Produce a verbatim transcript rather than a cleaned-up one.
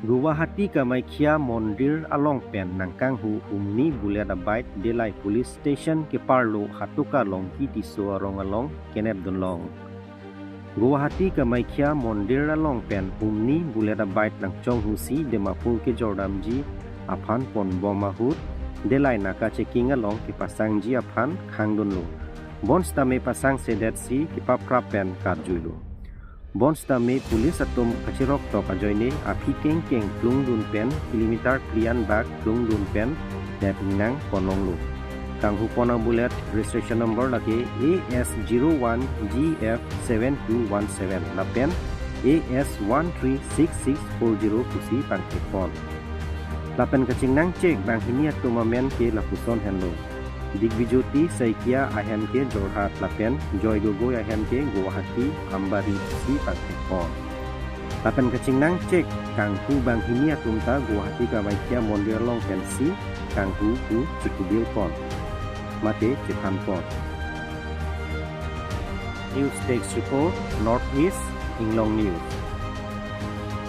Guwahati Kamakhya Mondir along pen nangkanghu humni bullet abait Delai Police Station keparlo Hatoka Longki Tisso arong along kenep dunlong. Guwahati Kamakhya Mondir along pen humni bullet abait nangchonghusi Dimapur kejordamji aphan ponbom ahut Delai naka checking along kepasangji aphan khangdunlo. Bonsitame pasangsedet si kepaprap pen karjuilo. Bonsitame police atum kachiroktok ajoine aphi kengkeng plungdun pen kilometer phli anbak plungdun pen nep ingnang ponlonglo. Kanghu pon abullet registration number lake A S zero one G F seven two one seven lapen A S one three six six four zero pusi pangthek pon. Lapen kachingnang chek banghini atum amen ke lapuson henlo. Digbijoti Saikia ahem ke Jorhat lapen Joy Gogoi ahem ke Guwahati Ambari pusi pangthek pon. Lapen kachingnang chek kanghu banghini atum ta Guwahati Kamakhya Mondir along pensi kanghu pu chikudil pon mate chephan pon. News Desk Report, North East Inglong News.